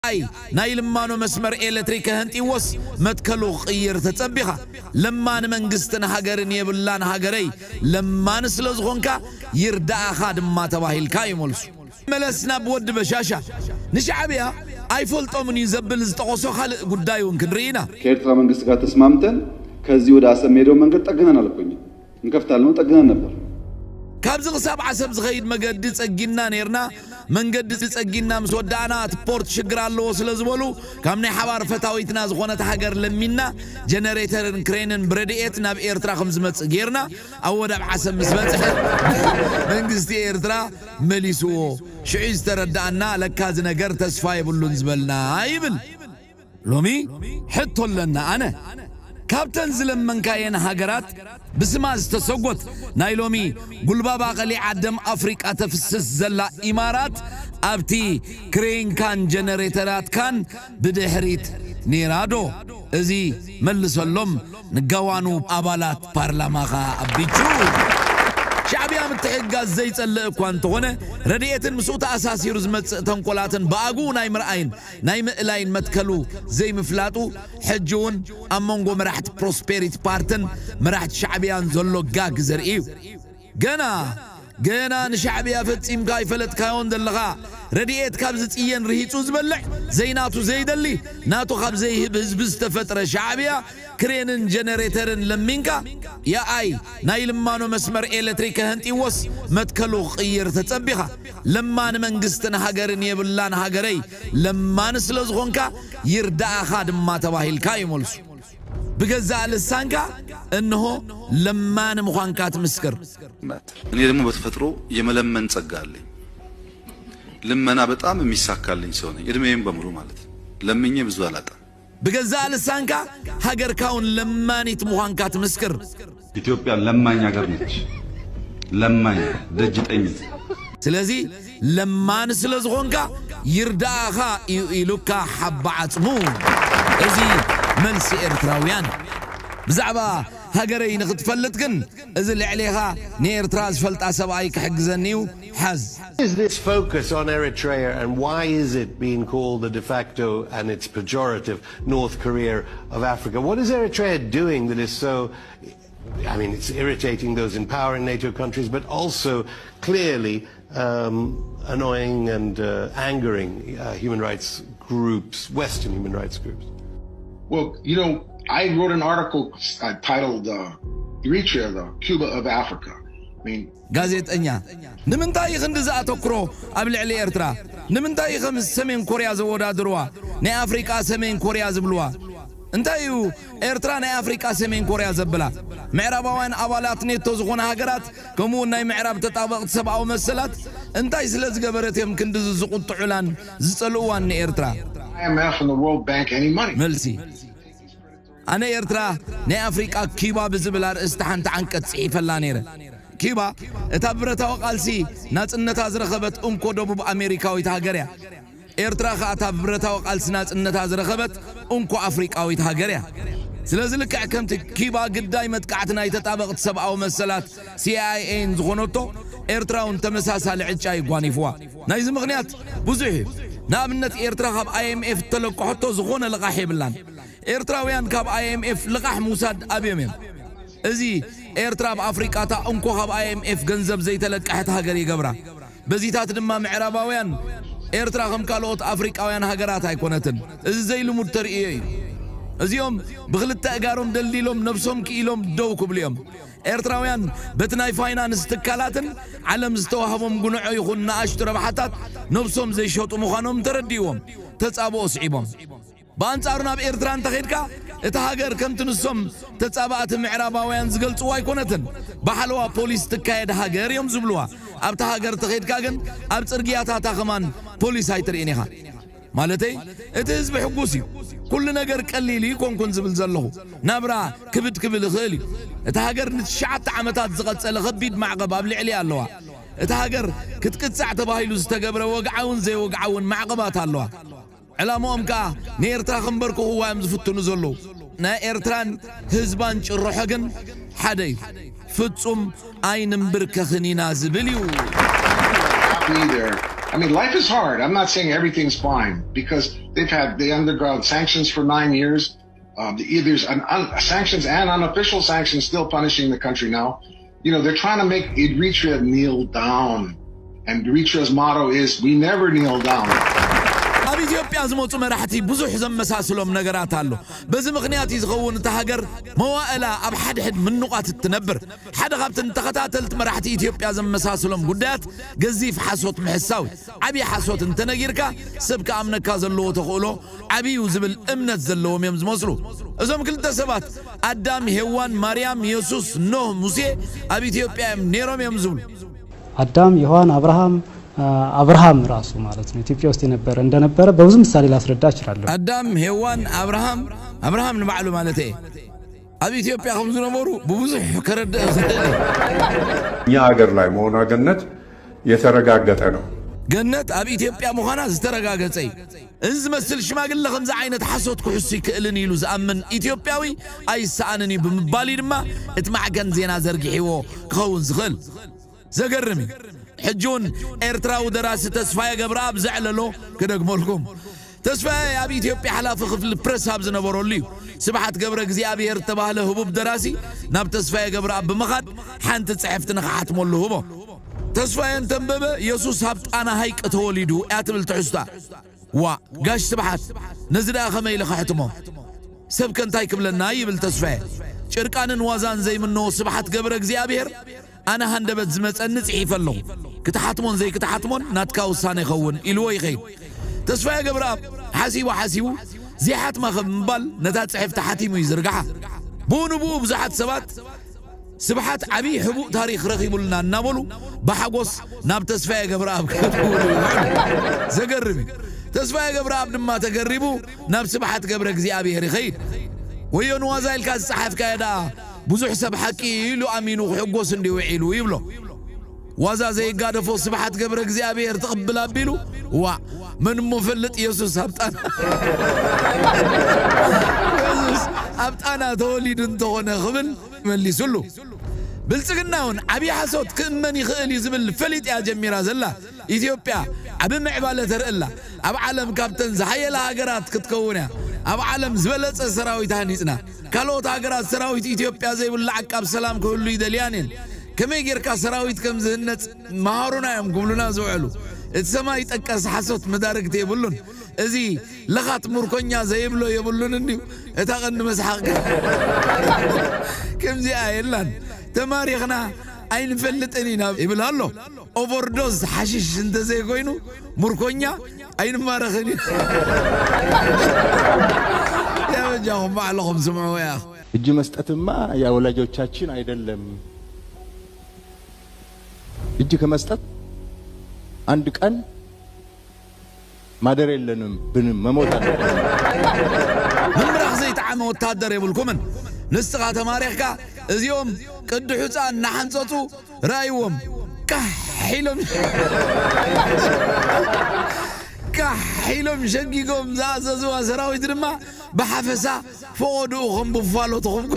ኣይ ናይ ልማኖ መስመር ኤሌክትሪክ ከህንጢዎስ መትከሉ ክቕይር ተጸቢኻ። ለማኒ መንግስትን ሃገርን የብላን ሃገረይ። ለማኒ ስለ ዝኾንካ ይርዳእኻ ድማ ተባሂልካ እዩ መልሱ። መለስ ናብ ወዲ በሻሻ። ንሻዕብያ ኣይፈልጦምን እዩ ዘብል ዝጠቐሶ ካልእ ጉዳይ እውን ክንርኢ ኢና። ከኤርትራ መንግስቲ ጋር ተስማምተን ከዚህ ወደ አሰብ የሚሄደው መንገድ ጠግነናል እኮ እኛ። እንከፍታለን ነው፣ ጠግነን ነበር። ካብዚ ክሳብ ዓሰብ ዝኸይድ መገዲ ጸጊና ነይርና። መንገዲ ጸጊና ምስ ወዳእና እቲ ፖርት ሽግር ኣለዎ ስለ ዝበሉ ካብ ናይ ሓባር ፈታዊትና ዝኾነት ሃገር ለሚና ጀነሬተርን ክሬንን ብረድኤት ናብ ኤርትራ ከም ዝመጽእ ጌርና። ኣብ ወደብ ዓሰብ ምስ በጽሐ መንግስቲ ኤርትራ መሊስዎ። ሽዑ ዝተረዳእና ለካ እዚ ነገር ተስፋ የብሉን ዝበልና ይብል። ሎሚ ሕቶ ኣለና ኣነ ካብተን ዝለመንካየን ሃገራት ብስማ ዝተሰጎት ናይ ሎሚ ጉልባባ ቀሊዓ ደም ኣፍሪቃ ተፍስስ ዘላ ኢማራት ኣብቲ ክሬንካን ጀነሬተራትካን ብድሕሪት ኔራ ዶ? እዚ መልሰሎም ንጋዋኑ ኣባላት ፓርላማኻ ኣቢቹ። ሻዕብያ ምትሕግጋዝ ዘይጸልእ እኳ እንተኾነ ረድኤትን ምስኡ ተኣሳሲሩ ዝመጽእ ተንኮላትን ብኣግኡ ናይ ምርኣይን ናይ ምእላይን መትከሉ ዘይምፍላጡ ሕጂ እውን ኣብ መንጎ መራሕቲ ፕሮስፔሪቲ ፓርትን መራሕቲ ሻዕብያን ዘሎ ጋግ ዘርኢ እዩ። ገና ገና ንሻዕብያ ፈጺምካ ኣይፈለጥካዮን ዘለኻ ረድኤት ካብ ዝጽየን ርሂጹ ዝበልዕ ዘይናቱ ዘይደሊ ናቱ ካብ ዘይህብ ህዝቢ ዝተፈጥረ ሻዕብያ ክሬንን ጀነሬተርን ለሚንካ የኣይ ናይ ልማኖ መስመር ኤሌክትሪክ ከህንጢዎስ መትከሉ ክቕይር ተጸቢኻ። ለማኒ መንግስትን ሃገርን የብላን ሃገረይ። ለማኒ ስለ ዝኾንካ ይርዳእኻ ድማ ተባሂልካ እዩ መልሱ። ብገዛእ ልሳንካ እንሆ ለማኒ ምዃንካ ትምስክር። እኔ ደግሞ በተፈጥሮ የመለመን ጸጋ አለኝ። ልመና በጣም የሚሳካልኝ ሰው ነኝ፣ እድሜዬን በሙሉ ማለት ነው። ለምኜ ብዙ አላጣም። ብገዛእ ልሳንካ ሃገርካ እውን ለማኒት ምዃንካ ትምስክር። ኢትዮጵያ ለማኝ ሀገር ነች። ለማኝ ደጅ ጠኝ። ስለዚ ለማኒ ስለ ዝኾንካ ይርዳእኻ እዩ ኢሉካ ሓባ ዓጽሙ። እዚ መልሲ ኤርትራውያን። ብዛዕባ ሃገረይ ንኽትፈልጥ ግን እዚ ልዕሌኻ ንኤርትራ ዝፈልጣ ሰብኣይ ክሕግዘኒ እዩ። ሓዝ። Is this focus on Eritrea, and why is it being called the de facto, and it's pejorative, North Korea of Africa? What is Eritrea doing that is so, I mean, it's irritating those in power in NATO countries, but also clearly um, annoying and uh, angering uh, human rights groups, Western human rights groups? Well, you know, I wrote an article uh, titled uh, Eritrea, the Cuba of Africa. I mean, ጋዜጠኛ፣ ንምንታይ እዩ ክንዲ ዝኣተኩሮ ኣብ ልዕሊ ኤርትራ? ንምንታይ እዩ ከም ሰሜን ኮርያ ዘወዳድርዋ? ናይ ኣፍሪቃ ሰሜን ኮርያ ዝብልዋ እንታይ እዩ? ኤርትራ ናይ ኣፍሪቃ ሰሜን ኮርያ ዘብላ? ምዕራባውያን ኣባላት ኔቶ ዝኾና ሃገራት ከምኡውን ናይ ምዕራብ ተጣበቕቲ ሰብኣዊ መሰላት እንታይ ስለ ዝገበረት እዮም ክንድዚ ዝቑጥዑላን ዝጸልእዋን ንኤርትራ? I M F and the World Bank any money. መልሲ፣ ኣነ ኤርትራ ናይ ኣፍሪቃ ኪባ ብዝብል ኣርእስቲ ሓንቲ ዓንቀጽ ጽሒፈላ ነይረ። ኪባ እታ ብረታዊ ቃልሲ ናጽነታ ዝረኸበት እንኮ ደቡብ ኣሜሪካዊት ሃገር እያ። ኤርትራ ኸኣ እታ ብረታዊ ቃልሲ ናጽነታ ዝረኸበት እንኮ ኣፍሪቃዊት ሃገር እያ። ስለዚ ልክዕ ከምቲ ኪባ ግዳይ መጥቃዕቲ ናይ ተጣበቕቲ ሰብኣዊ መሰላት C I A ን ዝኾነቶ ኤርትራ እውን ተመሳሳሊ ዕጫ እዩ ጓኒፍዋ። ናይዚ ምኽንያት ብዙሕ እዩ። ንኣብነት ኤርትራ ካብ I M F እተለቅሖቶ ዝኾነ ልቓሕ የብላን። ኤርትራውያን ካብ I M F ልቓሕ ምውሳድ ኣብዮም እዮም። እዚ ኤርትራ ኣብ ኣፍሪቃ እታ እንኮ ካብ I M F ገንዘብ ዘይተለቀሐት ሃገር ይገብራ። በዚታት ድማ ምዕራባውያን ኤርትራ ከም ካልኦት ኣፍሪቃውያን ሃገራት ኣይኮነትን። እዚ ዘይልሙድ ተርእዮ እዩ። እዚኦም ብኽልተ እጋሮም ደልዲሎም ነብሶም ክኢሎም ደው ክብሉ እዮም። ኤርትራውያን በቲ ናይ ፋይናንስ ትካላትን ዓለም ዝተዋህቦም ጉንዖ ይኹን ንኣሽቱ ረብሓታት ነብሶም ዘይሸጡ ምዃኖም ተረዲእዎም ተጻብኦ ስዒቦም። ብኣንጻሩ ናብ ኤርትራ እንተኸድካ እታ ሃገር ከምቲ ንሶም ተጻባእቲ ምዕራባውያን ዝገልጽዋ ኣይኮነትን። ብሓለዋ ፖሊስ ትካየድ ሃገር እዮም ዝብልዋ። ኣብታ ሃገር ተኸድካ ግን ኣብ ጽርግያታታ ከማን ፖሊስ ኣይትርእን ኢኻ። ማለተይ እቲ ህዝቢ ሕጉስ እዩ። ኩሉ ነገር ቀሊል እዩ ኮንኩን ዝብል ዘለኹ። ናብራ ክብድ ክብል ይኽእል እዩ። እታ ሃገር ንትሽዓተ ዓመታት ዝቐጸለ ከቢድ ማዕቐብ ኣብ ልዕሊኣ ኣለዋ። እታ ሃገር ክትቅጻዕ ተባሂሉ ዝተገብረ ወግዓውን ዘይወግዓውን ማዕቐባት ኣለዋ። ዕላምኦም ከኣ ንኤርትራ ከንበርክኽዋ እዮም ዝፍትኑ ዘለዉ። ናይ ኤርትራን ህዝባን ጭርሖ ግን ሓደ እዩ። ፍጹም ኣይንንብርከኽን ኢና ዝብል እዩ። Either I mean, life is hard. I'm not saying everything's fine because they've had the underground sanctions for nine years. Um, the, there's an, un, sanctions and unofficial sanctions still punishing the country now. You know, they're trying to make Eritrea kneel down. And Eritrea's motto is, "We never kneel down." ኣብ ኢትዮጵያ ዝመፁ መራሕቲ ብዙሕ ዘመሳስሎም ነገራት ኣሎ። በዚ ምኽንያት እዩ ዝኸውን እታ ሃገር መዋእላ ኣብ ሓድሕድ ምንቋት እትነብር። ሓደ ካብቲ ንተኸታተልቲ መራሕቲ ኢትዮጵያ ዘመሳስሎም ጉዳያት ገዚፍ ሓሶት ምሕሳው እዩ። ዓብዪ ሓሶት እንተነጊርካ ሰብ ክኣምነካ ዘለዎ ተኽእሎ ዓብዩ ዝብል እምነት ዘለዎም እዮም ዝመስሉ። እዞም ክልተ ሰባት ኣዳም፣ ሄዋን፣ ማርያም፣ የሱስ፣ ኖህ፣ ሙሴ ኣብ ኢትዮጵያ እዮም ነይሮም እዮም ዝብሉ። አዳም፣ ሔዋን፣ አብርሃም፣ አብርሃም ራሱ ማለት ነው ኢትዮጵያ ውስጥ የነበረ እንደነበረ በብዙ ምሳሌ ላስረዳ እችላለሁ። ኣዳም፣ ሄዋን፣ ኣብርሃም፣ ኣብርሃም ንባዕሉ ማለት እየ ኣብ ኢትዮጵያ ከም ዝነበሩ ብብዙሕ ከረድእ ዝኽእል እየ። እኛ ሀገር ላይ መሆኗ ገነት የተረጋገጠ ነው። ገነት ኣብ ኢትዮጵያ ምዃና ዝተረጋገጸ እዩ። እዚ ዝመስል ሽማግለ ከምዚ ዓይነት ሓሶት ክሕሱ ይክእልን ኢሉ ዝኣምን ኢትዮጵያዊ ኣይሰኣንን እዩ ብምባል እዩ ድማ እቲ ማዕከን ዜና ዘርጊሕዎ ክኸውን ዝኽእል። ዘገርም እዩ። ሕጂ እውን ኤርትራዊ ደራሲ ተስፋዬ ገብረኣብ ዘዕለሎ ክደግመልኩም። ተስፋዬ ኣብ ኢትዮጵያ ሓላፊ ክፍሊ ፕረስ ኣብ ዝነበረሉ እዩ ስብሓት ገብረ እግዚኣብሔር እተባህለ ህቡብ ደራሲ ናብ ተስፋዬ ገብረኣብ ብምኻድ ሓንቲ ጽሕፍቲ ንኽሓትመሉ ህቦ። ተስፋዬ እንተንበበ የሱስ ኣብ ጣና ሃይቅ ተወሊዱ እያ ትብል ትሕዝታ። ዋእ ጋሽ ስብሓት ነዚ ደኣ ከመይ ኢለ ከሕትሞ? ሰብ ከ እንታይ ክብለና ይብል ተስፋዬ። ጭርቃንን ዋዛን ዘይምነዎ ስብሓት ገብረ እግዚኣብሔር ኣነ ሃንደበት ዝመጸኒ ጽሒፈ ኣለኹ። ክትሓትሞን ዘይክትሓትሞን ናትካ ውሳነ ይኸውን ኢልዎ ይኸይድ። ተስፋዬ ገብረኣብ ሓሲቡ ሓሲቡ ዘይሓትማ ከም ምባል ነታ ጽሕፍቲ ሓቲሙ እዩ ዝርግሓ። ብኡ ንብኡ ብዙሓት ሰባት ስብሓት ዓብዪ ሕቡእ ታሪኽ ረኺቡልና እናበሉ ብሓጎስ ናብ ተስፋዬ ገብረኣብ ክድውሉ ይውዕሉ። ዘገርም እዩ። ተስፋዬ ገብረኣብ ድማ ተገሪቡ ናብ ስብሓት ገብረ እግዚኣብሔር ይኸይድ። ወዮ ንዋዛ ኢልካ ዝጸሓፍካዮ ደኣ ብዙሕ ሰብ ሓቂ ኢሉ ኣሚኑ ክሕጎስ እንዲ ውዒሉ ይብሎ። ዋዛ ዘይጋደፎ ስብሓት ገብረ እግዚኣብሔር ትቕብል ኣቢሉ ዋእ መን እሞ ፈልጥ የሱስ ኣብ ጣና የሱስ ኣብ ጣና ተወሊዱ እንተኾነ ክብል መሊሱሉ። ብልጽግና እውን ዓብዪ ሓሶት ክእመን ይኽእል እዩ ዝብል ፈሊጥ እያ ጀሚራ ዘላ። ኢትዮጵያ ዓቢ ምዕባለ ተርኢ ኣላ። ኣብ ዓለም ካብተን ዝሓየላ ሃገራት ክትከውን እያ። ኣብ ዓለም ዝበለጸ ሰራዊት ሃኒጽና። ካልኦት ሃገራት ሰራዊት ኢትዮጵያ ዘይብሉ ዓቃብ ሰላም ክህሉ ይደልያን እየን። ከመይ ጌርካ ሰራዊት ከም ዝህነጽ መሃሩና እዮም ክብሉና ዝውዕሉ። እቲ ሰማይ ጠቀስ ሓሶት መዳርግቲ የብሉን። እዚ ለኻት ምርኮኛ ዘይብሎ የብሉን እንድዩ። እታ ቀንዲ መስሓቕ ግን ከምዚኣ የላን። ተማሪኽና ኣይንፈልጥን ኢና ይብል ኣሎ። ኦቨርዶዝ ሓሽሽ እንተዘይኮይኑ ምርኮኛ ኣይንማረኽን ኢና። ያበጃኹም ባዕልኹም ስምዑ እያ። እጅ መስጠትማ የወላጆቻችን አይደለም። እጅ ከመስጠት አንድ ቀን ማደር የለንም ብንም መሞት አለብን። ምምራኽ ዘይጠዓመ ወታደር የብልኩምን። ንስኻ ተማሪኽካ እዚኦም ቅዲ ሑፃ እናሓንፀፁ ረኣይዎም። ካሕ ኢሎም ካሕ ኢሎም ሸጊጎም ዝኣዘዝዋ ሰራዊት ድማ ብሓፈሳ ፈቐድኡ ከም ቡፋሎ ተኹብኩ።